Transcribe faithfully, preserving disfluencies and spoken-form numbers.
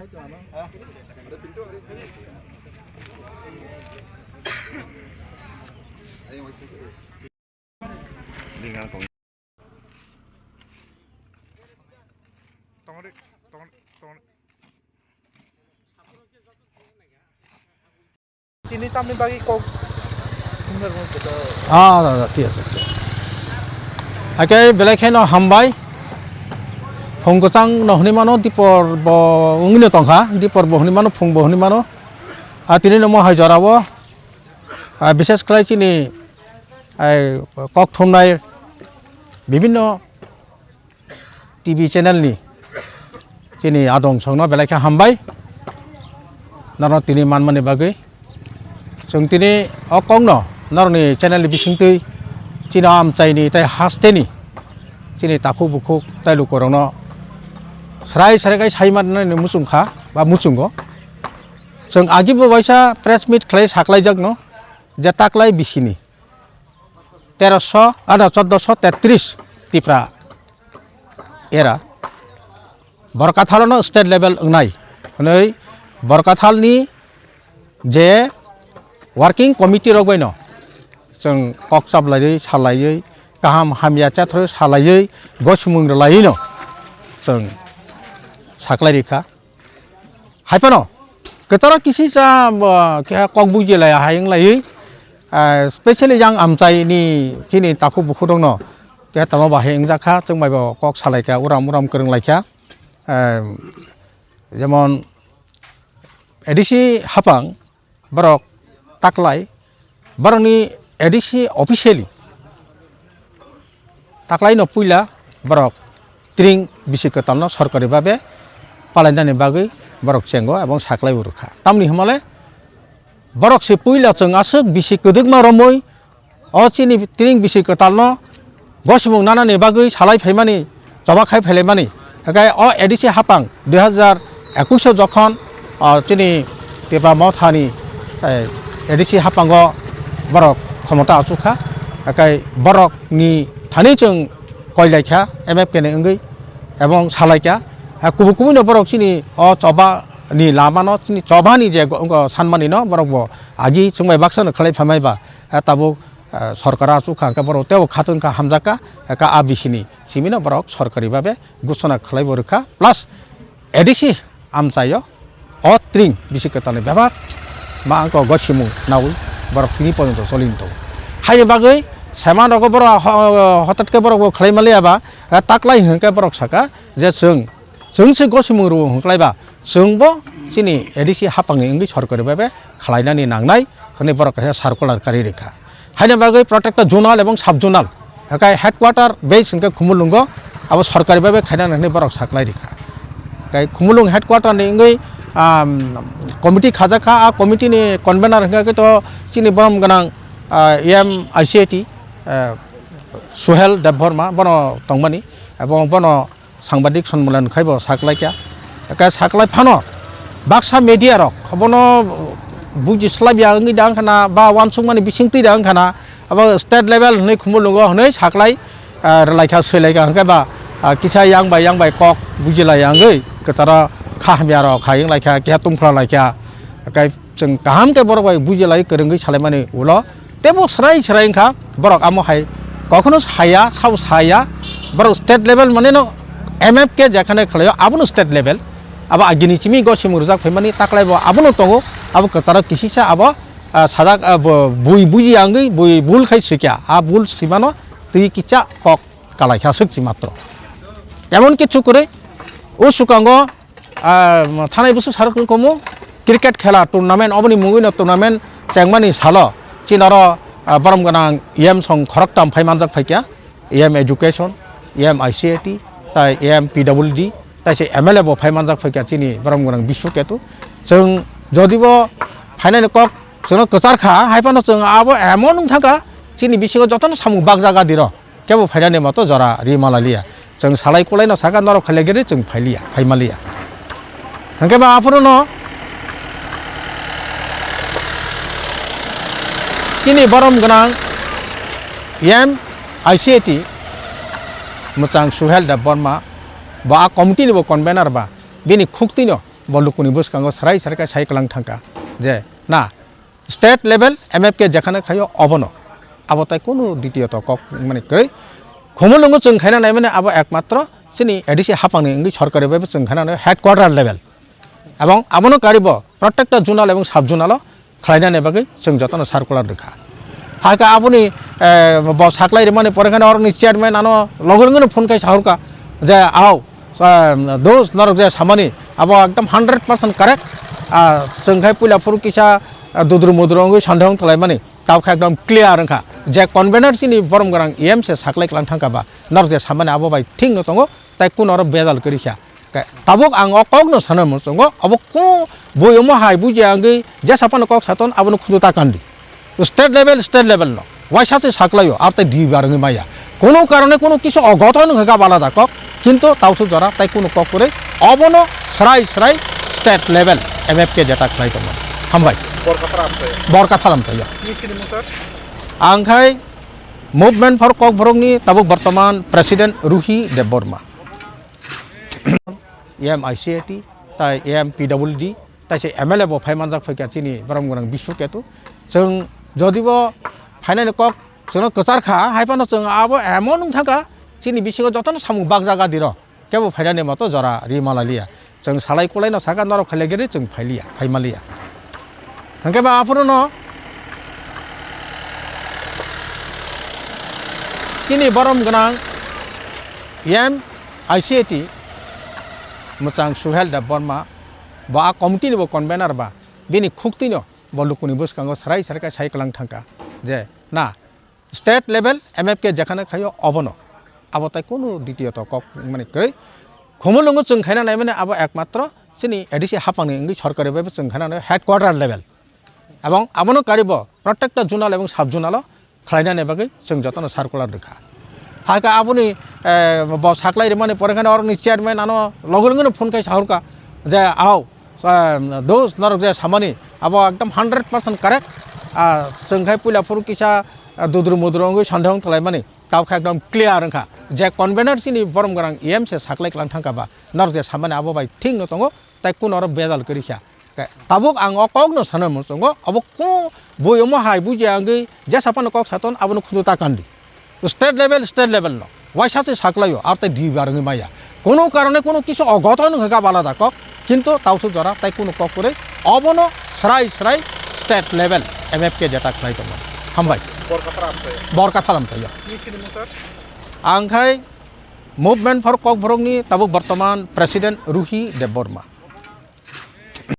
Tini tamni bagwi kok thumnarmung kwtal. Ah, da, da, thik ase, thik ase. Hakhe belai kheno hambai. Phung kwchang no hwnwi mano, dipor bo wngwi no tongkha, dipor bo hwnwi mano, phung bo hwnwi mano. Ah, tini no mohai jorao, ah, bishes khlai chini, ai, kok thumnai bibhinno T V channel ni chini adong songno belai khe hambai, norok tini manmani bagwi. Chwng tini o kokno norokni channel ni bisingtwi chini amchaini tei hasteni chini takhuk bukhuk tei lukurokno srai srai khai sai manani muchung kha ba muchungo. Chwng agibo waisa press meet khlai saklaijakno je taklai bisini teroso, ah, no, choddoso tetris Tipra era Borkathalono state level wngnai hwnwi Borkathalni je working committee rok baino chwng kok chaplaiwi salaiwi kaham hamya chathrwi salaiwi gosimung rwlaiwino chwng saklai rikha. Hai phano kwcharo kisi cha, bo, khe kok buji lai hai wng laiwi, ah, specially yang amchai ni chini takhuk bukhuk rok no khe tamo bahai wng jak kha, chwng bai bo kok salai kha, uram uram kwrwng lai kha. Ah, jemon A D C hapang borok taklai, borokni A D C officially taklaino puila borok tring bisi kwtalno sorkari babe palainani bagwi borok chengo ebong saklaibo rwkha. Tamni hwnmale borok se puila chwng aswk bisi kwdwkma romwi o chini tring bisi kwtalno gosimung nanani bagwi salai phaimani, choba khai phailaimani. Hakai o A D C hapang dui hazar ekush o jokhon, o, chini Tipra Mothani, eh, A D C hapango borok khomota achukha, hakai borokni thani chwng koilaikha M F K ni wngwi ebong salaikha. Ha, kubui kubui no borok chini o choba ni lama no, chini choba ni je go-, go sanmani no borok bo agi chwngbai baksa no khlai phamai ba, ha, tabuk ah, sorkar achukha, hwnkhe borok teibo khatungkha, hamjakha, hwnkhe a bisini simino borok sorkari babe gusona khlaibo rwkha, plus A D C amchaio o tring bisi kwtalni bebak ma angkho gosimung naui borok tini pojonto choli tongo. Haini bagwi saimanrogo borok ho-, hotat khe borokbo khlai manliya ba, ah, taklai hwnkhe borok saka je chwng Chwng se gosimung rwo hwnkhlai ba, chwng bo chini A D C hapangni wngwi sorkari bai bai khlainani nangnai hwnwi borok kaisa circular kari rikha. Haini bagwi protector zonal ebong sub zonal, hakai headquarter base hwnkhe Khumulwngo, abo sorkari bai bai khainani hwnwi borok saklai rikha. Hakai Khumulwng headquarter ni wngwi, um, committee khajakha, a committee ni convener hwnkhe to chini borom gwnang, ah, M I C A T, ah, Suhel Debbarma bono tongmani, ebong bono sangbadik sonmulan khai bo saklaikha. Eka saklai phano baksa media rok obono buji slabya wngwi da wngkhana ba uansukmani bisingtwi da wngkhana, abo state level hwnwi Khumulwngo hwnwi saklai, ah, rwlaikha, swilaikha, hwnkhe ba, ah, kisa yang bai yang bai kok bujilai wngwi kwcharo kha hamya rok hai wnglaikha, keha tungphla laikha. Eka chwng kaham khe borok bai bujilai kwrwngwi salaimani ulo Teibo srai srai wngkha, borok amo hai kokhono saya, sabo saya, borok state level mane no M F K jekhane khlaio, abono state level. Abo agini simi gosimung rwjak phaimani taklaibo abono tongo, abo kwcharo kisisa abo, ah, sajak, ah, bo bui buji wngwi bui bul khai swikha, a bul swimano twi kicha kok kalaikha swk si matro. Emon kichu kwrwi, o swkango, ah, thanai bwswk sarok wng komo, cricket khela tournament, oboni mungwi no tournament chengmani salo, chini oro, ah, borom gwnang E M song khoroktham phai manjak phaikha, E M education, E M I C A T, tai E M P W D, tai se M L A bo phai manjak phaikha chini borom gwnang Biswa Ketu. Chwng jodi bo phainani kok chwngno kwchar kha, hai phano chwng abo emon wng thangkha, chini bisingo jotono samung bakjak adi rw. Kebo phainani moto jora ri malaliya. Chwng salai kulaino saka norok khailai gede chwng phailiya, phai maliya. Hwnkhe ba aphuru no chini borom gwnang M I C A T mwchang Suhel Debbarma bo a committee ni bo convener ba bini khuktwi no Bo lukuni bwskango srai srai khe sai kwlang thangkha je na, state level M F K jekhane khaio obono, abo tai kunu ditiyoto kok mani kwrwi. Khumulwngo chwng khaina naimani abo ekmatro chini A D C haphangni wngwi sorkari bai chwng khaina nai headquarter level. Ebong abono karibo protekta zonal ebong sub zonalo khlainani bagwi chwng jotono circular rwkha. Hakhe aboni, eh, bo saklai rwmani pore kheno oroni chairman ano logo rwngno phone khai sahorkha je, "Ao, eh, dos norok je samani abo ekdom hundred percent correct." Ah, chwng khai puila phuru kisa, ah, dudru mudru wngwi sandhong tlaimani, tao khe ekdom clear wngkha je convener chini borom gwnang E M se saklai klang thangkha ba norok je samani abo bai thik no tongo, tai kuno oro bejal kwrwi kha. Ke-, tabuk ang o kokno sana muchungo, abo ku bui omo hai buji angwi jesa phano kok saton abono khudu ta kandi. State level, state level no waisa se saklaio, ar tai di bar wngwi maya. Kono karone kono kisu ogoton wngkha ka balada kok, kintu tausu jora tai kono kok kwrwi obono srai srai state level M F K jeta khlai tongmani. Hambai. Borka phalam thayo. Borka phalam thayo. Ni sini mutar? Ang khai Movement for Kokborokni tabuk bortoman President Ruhi Debbarma. M I C A T, tai M P W D, tai se M L A bo phai manjak phaikha chini borom gwnang Biswa Ketu. Chwng jodi bo phainani kok chwngno kwchar kha, hai phano chwng abo emon wng thangkha, chini bisingo jotono samung bakjak adi rw. Kebo phainani moto jora ri malaliya. Chwng salai kulaino saka norok khailagiri chwng phailiya, phaimaliya. Hwnkhe ba aphuru no chini borom gwnang M I C A T mwchang Suhel Debbarma bo a committee ni bo convener ba bini khuktwino bo lukuni bwskango srai srai khe sai kwlang thangkha je na state level M F K jekhane khaio obono. Abo tai kunu ditiyoto kok mani kwrwi. Khumulwngo chwng khaina naimani abo ekmatro chini A D C haphangni wngwi sorkari bai chwng khaina nai headquarter level. Ebong abono karibo protekta zonal ebong sub zonalo khlainani bagwi chwng jotono circular rwkha. Hakhe aboni, eh, bo saklai rwmani pore kheno oroni chairman ano logo logono phone khai sahorkha je, "Ao, sa-, dos norok je samani abo ekdom hundred percent correct." Ah, chwng khai puila phuru kisa, ah, dudru mudru wngwi sandhong tlaimani, tao khe ekdom clear wngkha je convener chini borom gwnang E M se saklai kwlang thangkha ba norok je samani abo bai thik no tongo, tai kuno oro bejal kwrwi kha. Tabuk ang o kokno sana muchungo, abo ku bui omo hai buji angwi jesa phano kok saton abono khudu ta kandi. State level, state level no waisa se saklaio, ar tai di bar wngwi maya. Kono karone kono kisu ogoton wngkha ka balada kok, kintu tausu jora tai kono kok kwrwi obono srai srai state level M F K jeta khlai tongmani. Hambai. Borka phalam thayo. Borka phalam thayo. Ni sini mutar? Ang khai Movement for Kokborokni tabuk bortoman President Ruhi Debbarma.